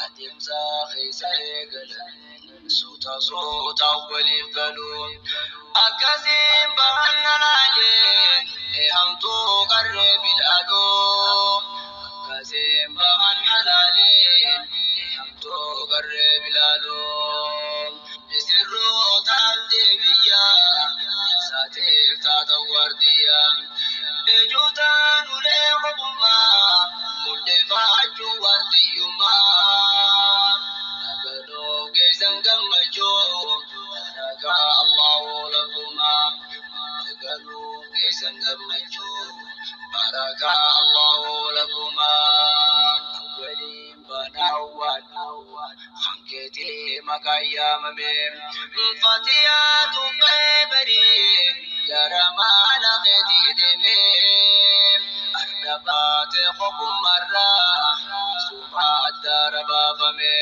Adeemsa keessa eegalan suuta suuta waliif galuun akkasiin bahanna laalee eehamtuu qarree bilaaloo akkasiin bahanna laalee eehamtuu qarree bilaaloo misirroota abdii biyyaa saateef taata waardiyyaa ejuutaan ulee qobummaa mul'ifaachuu waardiyyummaa nagaloo keessan gammachuu barakaa Allahu lakumaa nagaloo keessan gammachuu barakaa Allahu lakumaa waliin banaa hankeetii maqaa yaamame fatiyaa tuqee barii gara maala keetii deemee arga baate qofumarraa suma addaara baafame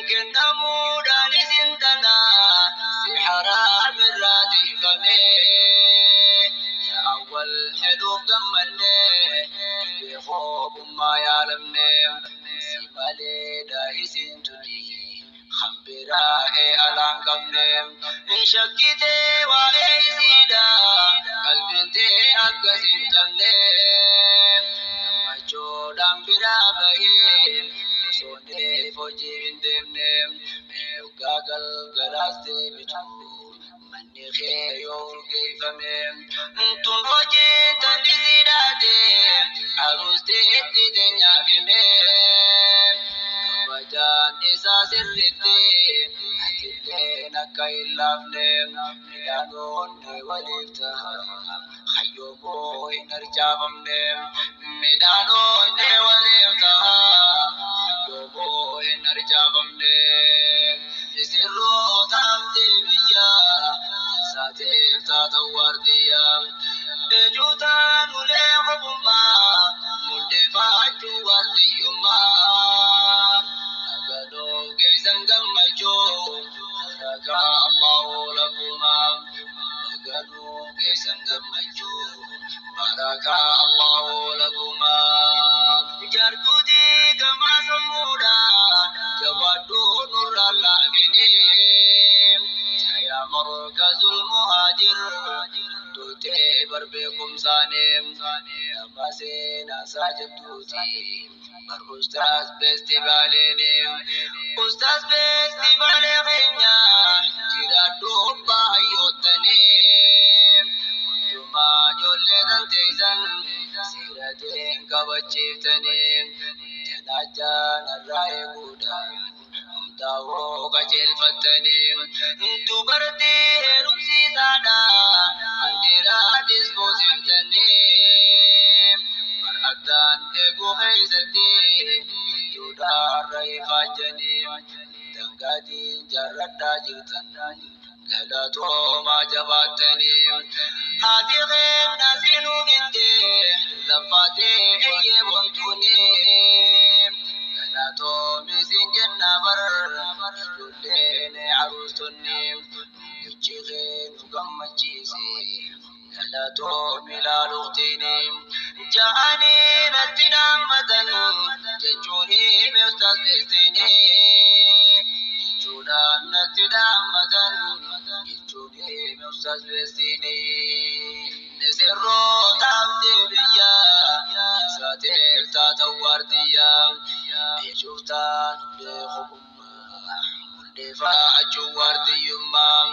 kennamuudhaan isin tanaa si haraamirraa tiifame yaa awwal heduuf gammanne beekobummaa yaalamne si maleedha isin tuni hambiraa ee alaan qabne shakkitee waa'ee isiidha qalbiintee akkas hin cabne gammachuudhaan biraa bahee osoo neef hojii hin deemne yoggaa galgalaas deebitu manni kee yoo urgeeffame tun hojiin tan isiidhaate aruusteetti teenyaafime kabajaan isaa sirritti atilleen akka hin laafne midhaanonni waliif ta'a hayyoomoo hin harcaafamne midhaanonni waliif ta'a hayyoomoo hin harcaafamne misirroota abdii biyyaa saateef taata waardiyyaa ejuutaan ulee qobummaa mul'ifaachuu waardiyyummaa nagaloo keessan gammachuu barakaa Allahu lakumaa nagaloo keessan gammachuu barakaa Allahu lakumaa jaartuutii gamaa sammuudha jabaadhuu nurraa laafinii jaayaa markazul muhaajir tuutee barbeekumsaanii amma seenaa isaa jettuuti bar ustaas feestivaaleeni ustaas feestivaalee keenya jiraadhuu baay'ootanii hundumaa ijoollee tan teessan seerateen kabachiiftanii janaajaan irraa eeguudhaan hundaa'oo qajeelfattanii dubartii heerumsiisaadha handeeraatis goosiftanii bar addaan eeguu keessatti hedduudhaarra ifaajanii dangaatiin jaarradhaa jirtan galatoomaa jabaattanii haati keenya siinuu gitte laffaatee eeyyee bontuunii galatoomi siin jenna bar ijoolleen aruustonni jechi kee nu gammachiise galatoomi laaluqtiini ja'anii natti dhaammatan jechuun hime ustaas beektini jechuudhaan natti dhaammatan jechuun hime ustaas beektini misirroota abdii biyyaa saateef taata waardiyyaa eejuuftaan ulee qobummaa mul'ifaachuu waardiyyummaa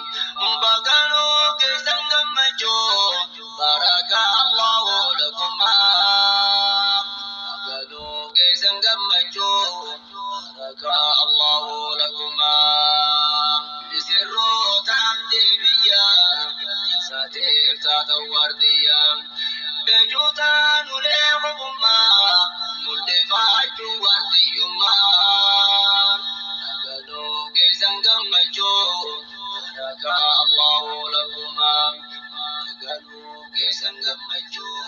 baganuu keessan gammachuu barakaa Allahu lakumaa baganuu keessan gammachuu barakaa Allahu lakumaa misirroota abdii biyyaa saateef taata waardiyyaa ejuutaan ulee qobummaa mul'ifaachuu waardiyyummaa nagaloo keessan gammachuu barakaa Allahu lakumaa nagaloo keessan gammachuu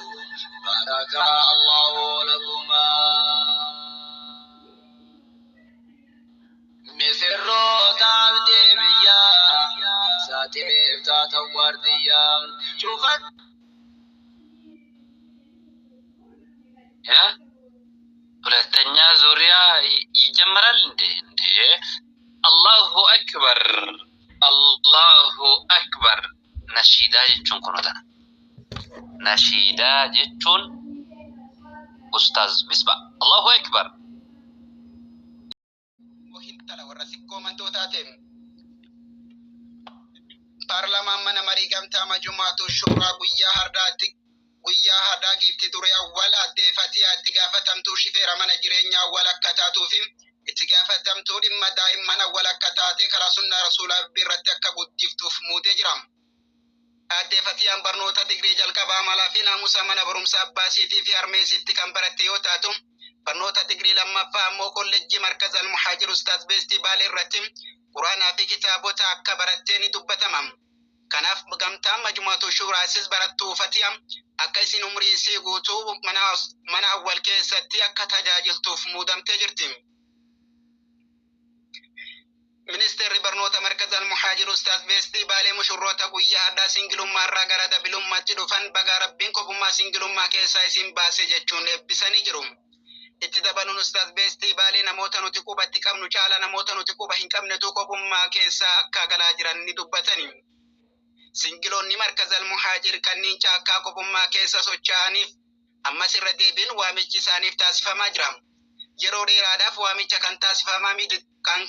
barakaa Allahu lakumaa misirroota abdii biyyaa. taateef taatan waardiyyaa cufat. ያ ሁለተኛ ዙሪያ ይጀምራል እንዴ? እንዴ! አላሁ አክበር፣ አላሁ አክበር። ነሺዳ jechuun kun tana nashiidaa jechuun Ustaaz Misba. Allahu akbar. Intala warra sikkoo mantootaate. Paarlaamaan mana marii gamtaa majumaatu shuuraa guyyaa hardaa giifti duree awwal addee Fatiyaa itti gaafatamtuu shifeera mana jireenyaa awwal akka taatuu fi itti gaafatamtuu dhimma daa'imman awwal akka taate karaa sunnaa rasuulaa irratti akka guddiftuuf muutee jira. Addee Fatiyaan barnoota digirii jalqabaa amalaa fi naamusa mana barumsaa abbaasiitii fi harmeesitti kan baratte yoo taatu, barnoota digirii lammaffaa ammoo kolleejjii Markaz Almuhaajir Ustaaz Beestii Baalee irratti quraanaa fi kitaabota akka barattee ni dubbatama. Kanaaf gamtaan majmu'atu shuuraasis barattuu Fatiyaa akka isin umrii isii guutuu mana awwal keessatti akka tajaajiltuuf muudamtee jirti. Ministeerri barnoota Markaz Almuhaajir Ustaaz Beestii Baalee mushurroota guyyaa har'aa singilummaa irraa gara dabilummaatti dhufan bagaa Rabbiin kophummaa singilummaa keessaa isin baase jechuun eebbisanii jiru. Itti dabaluun Ustaaz Beestii Baalee namoota nuti qubatti qabnu caala namoota nuti quba hin qabnetu kophummaa keessaa akka galaa jiran ni dubbatani. Singiloonni Markaz Almuhaajir kanneen caakkaa kophummaa keessa socho'aniif ammas irra deebiin waamichi isaaniif taasifamaa jira. Yeroo dheeraadhaaf waamicha kan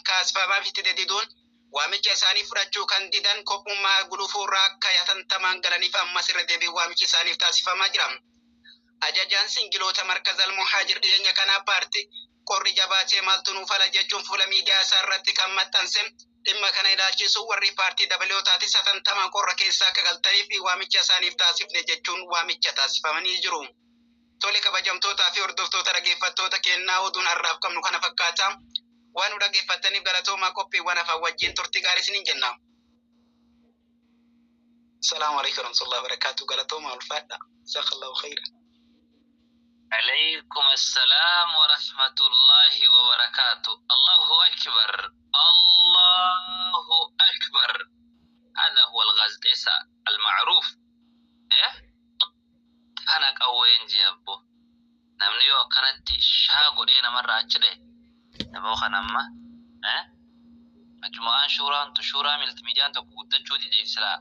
kaasifamaa itti diduun waamicha isaanii fudhachuu kan didan kophummaa gulufuurraa akka yatantamaan galaniif ammas irra deebiin waamichi isaaniif taasifamaa jira. Ajajaan singiloota Markaz Almuhaajir dhiyeenya kanaa paartii qorri jabaatee maaltu nuuf fala jechuun fuula miidiyaa isaa irratti kan maxxanse dhimma kana ilaalchisu warri paartii dabalootaatis hatantamaan qorra keessaa akka galtaniif waamicha isaaniif taasifne jechuun waamicha taasifamanii jiru. Tole, kabajamtootaa fi hordoftoota dhaggeeffattoota kennaa, oduun har'aaf qabnu kana fakkaata. Waan nu dhaggeeffattaniif galatoomaa, qophiiwwan hafan wajjin turtii gaarii isiniin jenna. Salaamu alaikum warahmatullahi wabarakatuh. Galatoomaa, ulfaadha. Jazakallahu khairan. عليكم السلام ورحمة الله وبركاته. الله أكبر، الله أكبر. هذا هو الغازيسا المعروف. إيه أنا قوين جيابو namni yoo akkanatti shaa godhee namarraa achi dhahe namoo kan amma majmu'aan shuuraan shuuraa miidiyaan tokko guddachuu dide silaa.